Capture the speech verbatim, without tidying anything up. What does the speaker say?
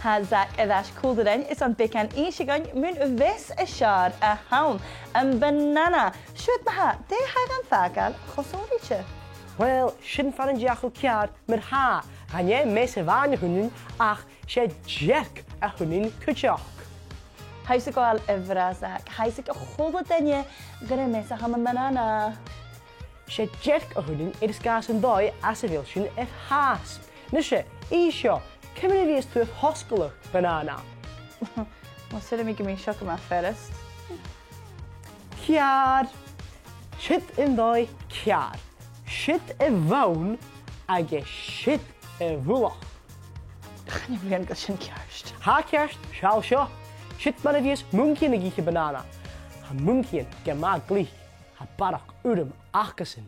Tha Zach air ais còmhla rinn, is ann beagan innse dhuinn mun mheas as fheàrr a th' ann, am banana. Siuthad ma-thà, dè tha e gam fàgail cho sònraichte? Uill, sin far an deach thu ceàrr, mar-thà, chan e meas a-mhàin a th' annainn, ach 's e dearc a th' annainn cuideachd. Tha thusa a' gabhail a bhreathach, tha thusa ag ràdh ri a h-uile duine gur e meas a th' ann am banana. 'S e dearc a th' annainn air sgàth 's an dòigh anns a bheil sinn air hasp. Nise, innis dhomh, ciamar a bhios tu air fosgladh banana? Uill, saoilidh mi gum bi seo gu math furasta. Ceàrr. Siud an dòigh ceàrr. Siud a' bhonn agus siud a' mhullach. Chan eil mi a' smaoineachadh gu bheil sin ceart. Tha ceart, seall seo. Siud mar a bhios muncaidhean ag ithe banana. Tha muncaidhean gu math glic, tha barrachd urram acasan.